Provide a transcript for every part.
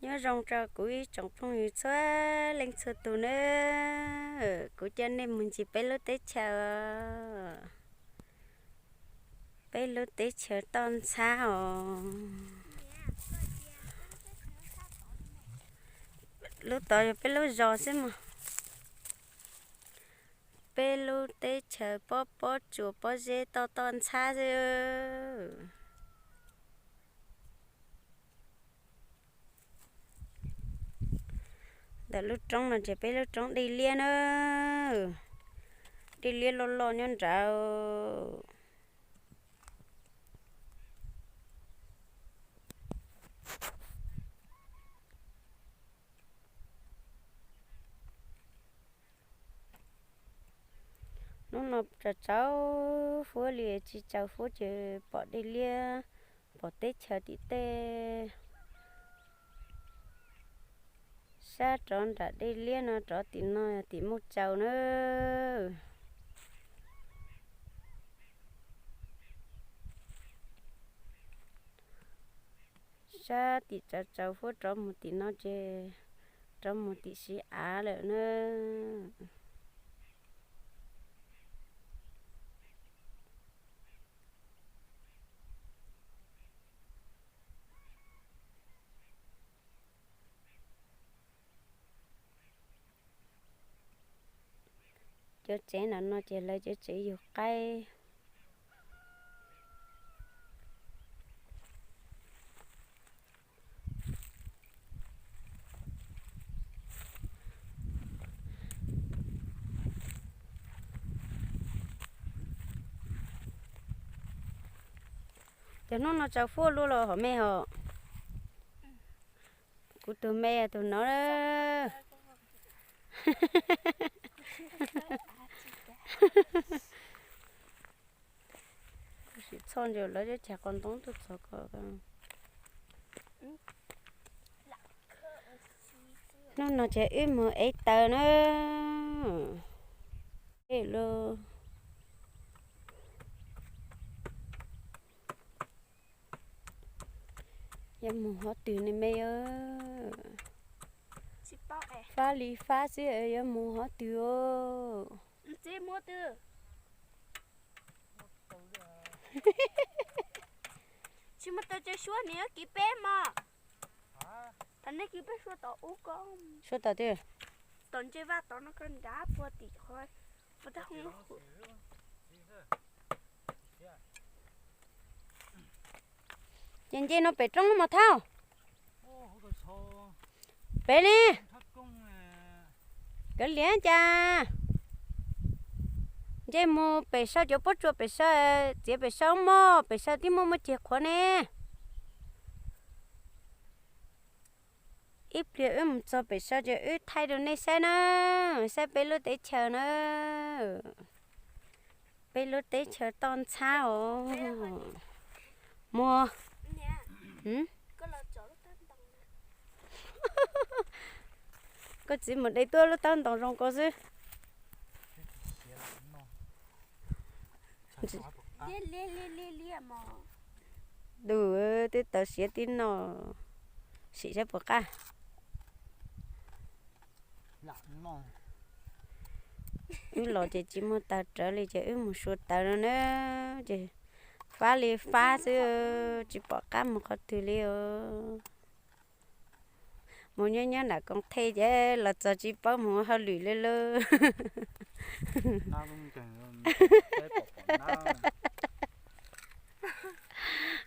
Nyob zoo rau kuv ib tsoom phooj ywg txhua leej txhua tus nawb. Kuv coj nej mus ncig peb lub teb chaws. Peb lub teb chaws toj ntxhab os. Lub tod yog peb lub zos xwb mog. Peb lub teb chaws pob pob tsuas pob zeb toj toj ntxhab xwb. Ntawm lub roob no ces peb lub roob dej liab na. Dej liab loj loj nyob nrad. Hnub no tsaus tsaus fuab li, tsis tsaus fuab ces pom dej liab, pom teb chaws tim tej. Sab rov nram dej liab no rov tim no yog tim Muj Tsaus na. Sab tim tsaus tsaus fuab rov mus tim no ces rov mus tim Siv Av lawm na. Cov tsev no no ces lawv cov tsev yug qaib. Cov hnub no tsaus fuab luaj los hom me hos. Kuv tus me tus no. Sim txhoj ntsis lawv cov cag qos ntoo tuaj txog ko. Hnub no ces wb mus ev taws na. Ej, yuav mus hov twg ne me? Fab li fab xwb, yuav mus hov twg os? Tsis muaj taws ces suab nws kiv peb mog. Thaum nej kiv peb suab tom ub ko. Suab tom twg? Tom ntse vaj tom no ko nrad puag tim qhov, puag taj hoob lub hwm. Ces nce no pem roob mos thauj. Pem li. Kav liam cas. Nce mus pem saum cov pob tsuas pem saum, txiav pem saum mog, pem saum tib muaj muaj ceg qhuav ne. Ib pliag wb mus txog pem saum ces wb thaij rau nej saib na, saib peb lub teb chaws na. Peb lub teb chaws toj ntxhab os. Muag. Koj txiv mus de tuaj lub taub ntoos zoo ko xwb. Dub, twb tau siav tib no, sim saib puas qab. Wb los ces tsis muaj taws rawv li ces wb mus sua taws no na, ces fab li fab xwb, tsis pom qab mus qhov twg li os. Mus nyob nyob nram Koos Thej ces los txog tsis paub mus ua hauj lwm li lauj.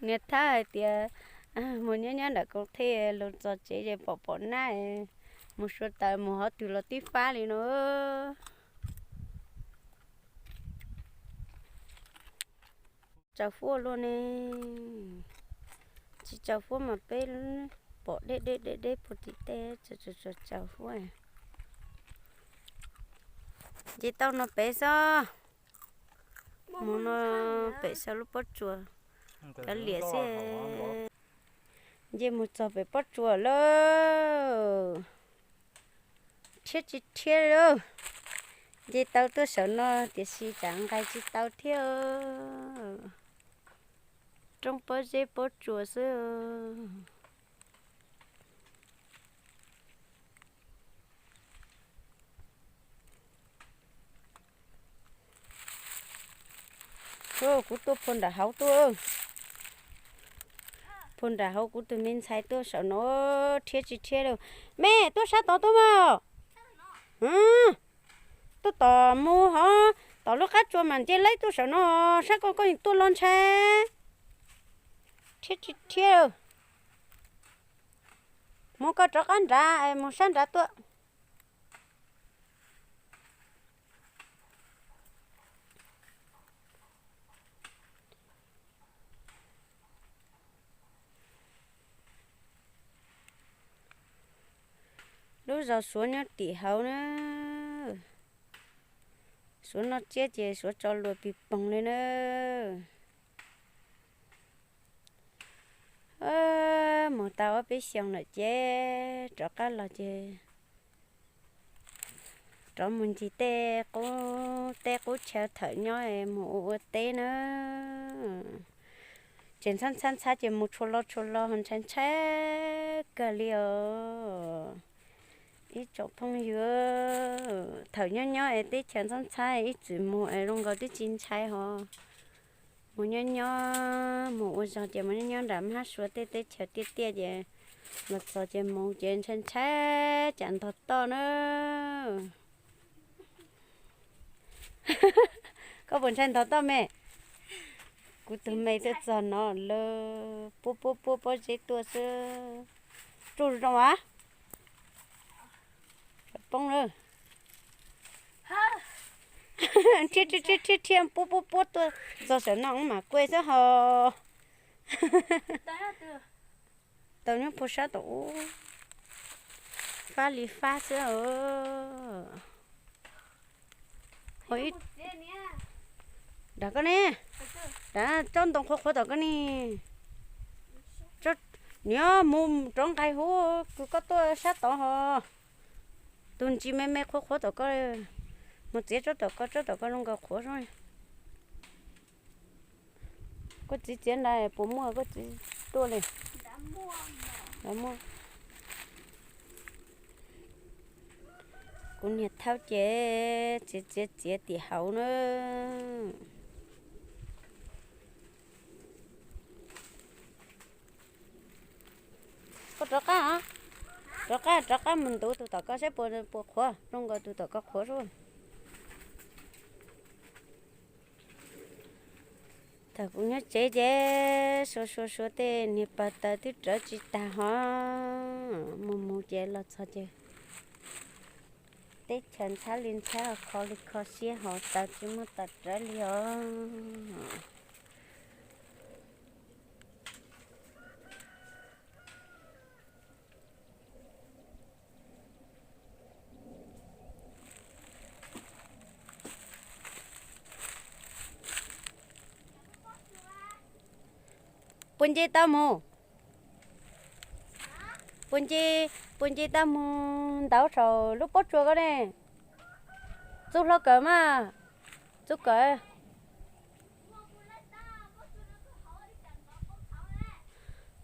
Niag thab hais tias mus nyob nyob nram Koos Thej los txog tsev ces pom pom nab, mus sua taws mus hov twg los tib fab li no. Tsaus fuab luaj ne. Tsis tsaus fuab mas peb pom deb deb deb deb puag tim tej, tsaus tsaus fuab. Nce tau no pem xwb, mus no pem saum lub pob tsuas, kav liam xwb. Nce mus txog pem pob tsuas lawm. Rhiab tsis rhiab li. Nce tau tuaj saum no tiam sis tsam nqaij tsis tau thiab. Roob pob zeb pob tsuas xwb. Kuv tuaj phua nram hauv tuaj. Phua nram hauv kuv tus me ntxhais tuaj saum no, rhiab tsis rhiab li. Me tuaj sab tod tuaj mas. Tuaj tom mus hov, tom lub qab tsua mas nce laib tuaj saum no, saib koj koj tuaj los ntshai. Rhiab tsis rhiab. Mus koj rov qab nrad, mus sab nrad tuaj. Lub zos Suav nyob tim hauv na. Suav noj tsiab ces Suav tso luas pis poog li na. Mus tau ob peb xyoos lawm ces rov qab los ces rov mus ncig tej qub teb qub chaw thawm nyob mus ua ua teb na. Ces ntxhab ntxhab ntxhab ces mus tshua lo tshua lo ntshai ntshai kawg li os. Ib tsoom phooj ywg, thaum nyob nyob es teb chaws ntxhab ntxhab ib txwm mus es zoo nkaus twb tsis ntshai hos. Mus nyob nyob mus ua zog ces mus nyob nyob nram hab Suav tej teb chaws tiaj tiaj ces los txog ces mus ces ntshai ntshai cas ntog toj na. Koj puas ntshai ntog toj me? Kuv tus me twb txog no lawm, puab puab puab pob zeb tuaj xwb. Tsuj zoo as. Poob lawm. Rhiab rhiab rhiab rhiab puab puab puab tuaj txog saum no mam kuaj xwb hos. Tau nyob puag sab tom ub, fab li fab xwb os. Ho ib, nram koj ne, nram tsob ntoo qhuav qhuav tom koj ne. Niam mus rov nqaij huv kws koj tuaj sab tod hos. Tus ntsis me me qhuav qhuav tom koj, mus txiav tsob tom koj, tsob tom koj zoo nkaus qhuav. Koj txiv txiav nrad puas muaj, koj txiv tuaj li. Kuv niag thaub ces txiav txiav txiav tim hauv na. Koj rov qab, rov qab rov qab mus ntuv tus tom koj saib puas puas qhuav zoo nkaus tus tom koj qhuav sub. Thaum kuv nyob tsev ces sua sua sua tej niag pawg taws twb rawv tsis tag hos. Mus mus ces los txog ces teb chaws ntxhab li ntxhab, kho li kho siab hos, taws tsis muaj taws rawv li os. Puas nce tau mus? Puas nce, puas nce tau mus ntaus saum lub pob tsuas ko ne? Txuj hlo kawm mas, txuj kawm.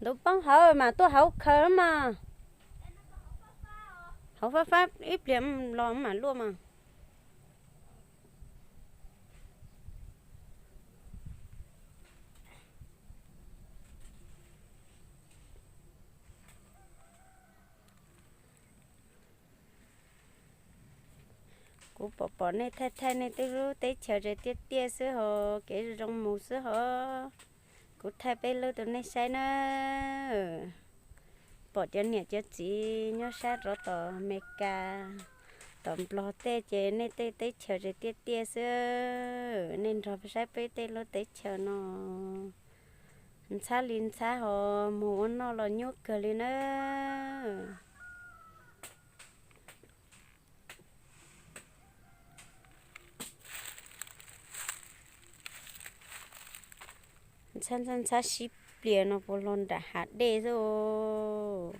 Ntuv poob hauv mas tuaj hauv khaws mas. Hauv fab fab ib pliag los mam luaj mas. Kuv pom pom nej thaij thaij nej tej lub teb chaws tiaj tiaj xwb hos, kev zoo mus xwb hos. Kuv thaij peb lub rau nej saib na. Pom cov niam cov txiv nyob sab rov tom Amelikas, tom Nplog tej ces nej tej teb chaws tiaj tiaj xwb. Nej nrog saib peb tej lub teb chaws no ntxhab li ntxhab hos, mus ua noj los nyuaj kawg li na. Ntxhab ntxhab ntxhab sib plias no puas los nram hav dej xwb.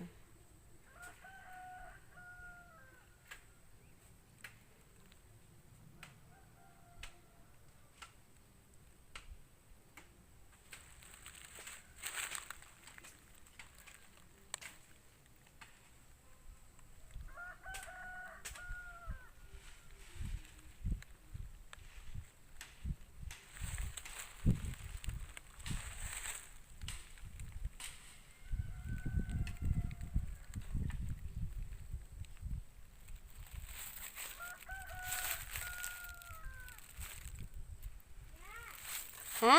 A,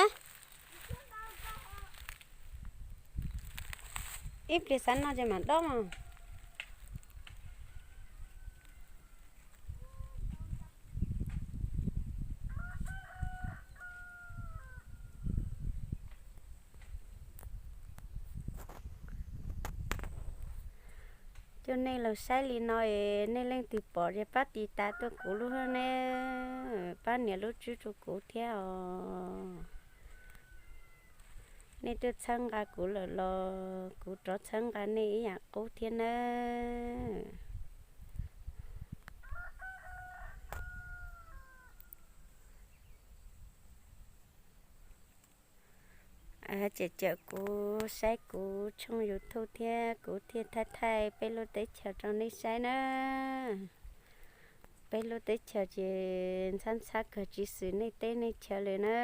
ib pliag xav no ces mam dob mas. Coj nej los saib li no es nej leej twg pom ces pab tiv tas tuaj kuv lub ne, pab nias lub tswb rau kuv thiab os. Nej tuaj txhawb nqa kuv lawm los kuv rov txhawb nqa nej ib yam qub thiab nawb. Cawm cawm kuv saib kuv tshooj YouTube thiab kuv thiaj thaij thaij peb lub teb chaws rau nej saib na. Peb lub teb chaws ces ntxhab ntxhab kawg tsis xws nej teb nej chaws li na.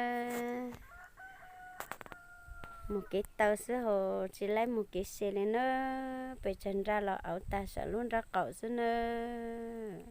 Mus kev taw xwb hos tsis laib mus kev se li na. Pes tsawg nra los auv tag saum lub nraub qaum xwb nawb.